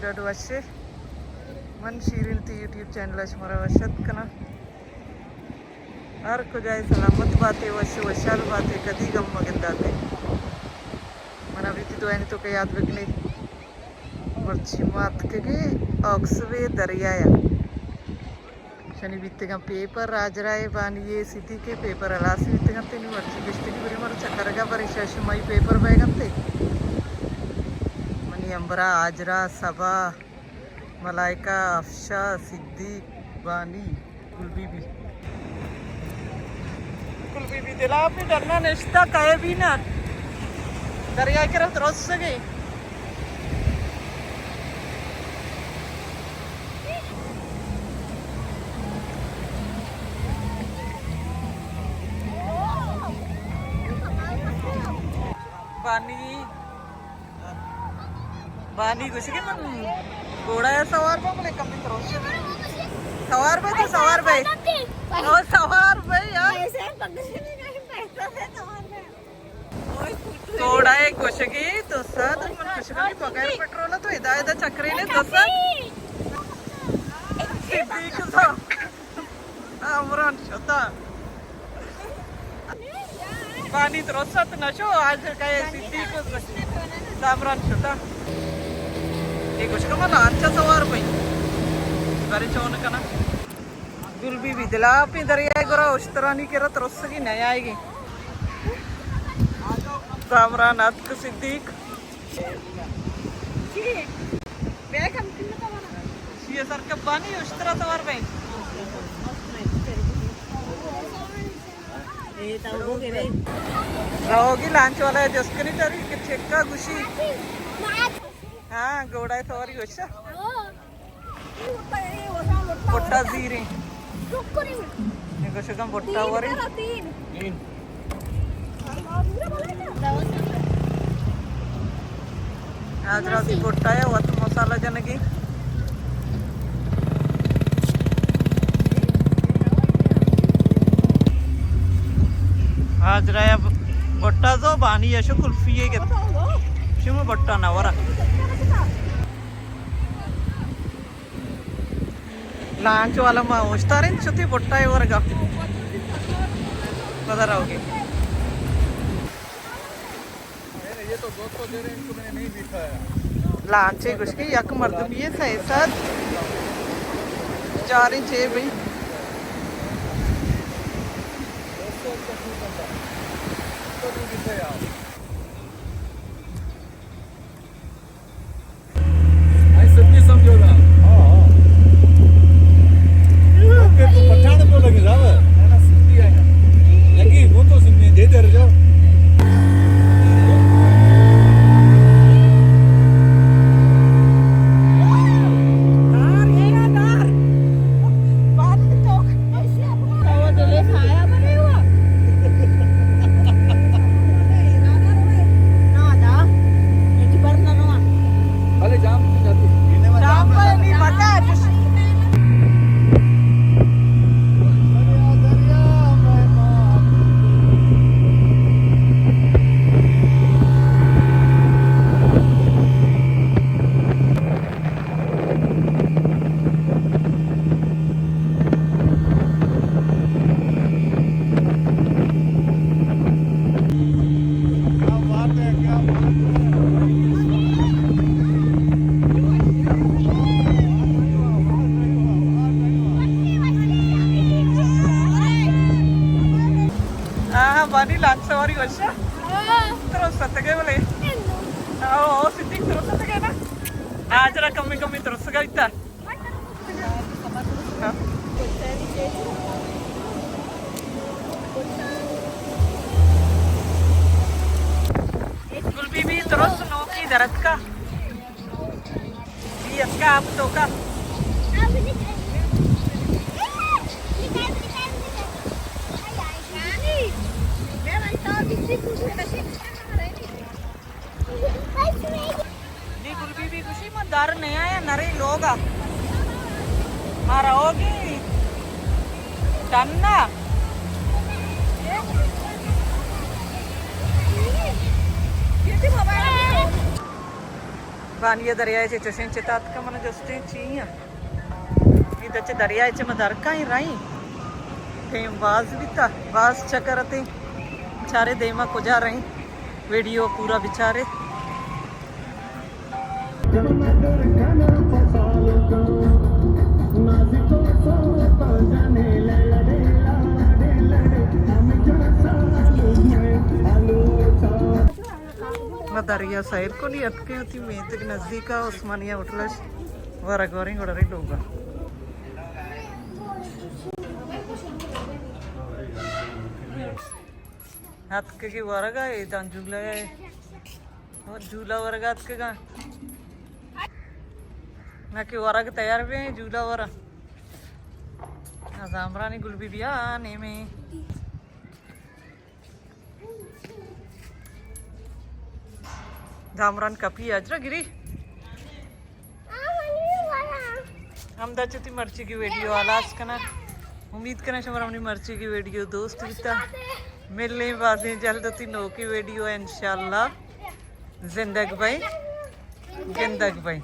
ڈاڈ وشے، من شیرین تی یوٹیوب چینل ءَ شمارا وش اتک کناں۔ ہر کجا ئے سلامت باتے، وش وشحال باتے، کدی غم مگنداتے۔ منا بیتی دعائنی توکا یاد بکنے۔ مرچی ما اتکگے آکسوے دریا ءَ۔ شنی بیتگاں پیپر، ہاجرہ ءِ، بانی ءِ، صدیق ءِ پیپر ہلاس بیتگاں تے نی مرچی گشتگی برے مارا چکرگا برے شش ماہی پیپر بیگنتے۔ منی ہمبرا ہاجرہ، صبا، ملائکہ، افشا، صدیق، بانی، گل بی بی۔ گل بی بی دلا پہ ڈنا نشتا کئے بھی نہ۔ دریا کرا ترسگے۔ بانی، بانی گوشگی من گھوڑا ءَ سوار باں، بلے کمی تروش۔ سوار بے تو سوار بے۔ او سوار بے یار۔ گھوڑا ءَ گوشگی دو سد، من گوشگی بغیر پٹرول تو ادا ادا چکرے نے دو سد۔ صدیق صاحب۔ کامران شتا۔ بانی ترست نشو، آج کئے صدیق کامران شتا۔ اے گوشگا ما لانچا سوار بئی۔ برے چون کنا۔ گل بی بی دلا پہ دریا گرا اشترانی کرا ترسگی نہ آئیگی۔ کامران اتک صدیق۔ چی؟ بیگ ہم کنتا ورا۔ چی سر کبانی اشترا توار بے۔ اے تو ہو گئے۔ روگی لانچ والا جس کنی چاری کہ چکا گوشی۔ ہاں، گھوڑا سواری گوشا۔ بٹا زیریں۔ یہ گوشگاں بٹا وریں۔ آج راتی بٹا ہے، وت مسالہ جنگی۔ آج رایا بٹا زو بانی یشو کلفی ہے کہ شما بٹا نہ ورا۔ لانچ والا ما اوشتاریں چتی بٹا ءِ ورگا۔ پدا روگی۔ لانچ ءَ گوشگی یک مردمی ءَ سئے سد چاریں چے بئی۔ آئی سندھی سمجھو نا۔ ہاں، ہاں۔ اوکے، تو پٹھان تو لگے جاوے۔ نا، نا، سندھی ہے نا۔ لگی، وہ تو سندھی، دے دے رہے جاؤ۔ دار، یہ ہے دار۔ بات تو ہاں، ہاں، بانی لانچ سواری وشا۔ ہاں۔ ترس اتکے بلے۔ ہاں، او صدیق ترس اتکے نا۔ آج را کمی کمی ترس گا بیتا۔ ہاں۔ گل بی بی ترس نوکی درت کا۔ بی اتکا آپ توکا۔ نی گل بی بی گوشی ما در نیا یا نرے لوگا۔ ما روگی ڈنا۔ پانی ءِ دریا ءَ چہ چشیں چت اتکگ، من جستیں چی ایں۔ ادا چہ دریا ءَ چہ ما در کائیں رئیں۔ ٹیم باز بیتا، باز چکر اتیں۔ چارے دیما کجا رئیں۔ ویڈیو پورا بچارے۔ ما دریا سیر کنی اتکیں، وتی میتگ نزدیک ءَ عثمانیہ ہوٹل اش ورگ وریں گڑا رئیں لوگ ءَ۔ اتکگی ورگ ءَ، اے داں جھولا ءَ۔ اور جھولا ورگ ءَ اتکگاں۔ نہ کہ ورگ تیار بیں، جھولا ورا۔ آ زامرانی گل بی بیا نیمے۔ زامران کپی اجرا گری۔ ہمدا چہ وتی مرچیگی ویڈیو ہلاس کناں۔ امید کناں شمارا منی مرچیگی ویڈیو دوست بیتا۔ ملیں بازیں جلد وتی نوکیں ویڈیو ءَ انشاءاللہ۔ زندگ بئیں، گندگ بئیں۔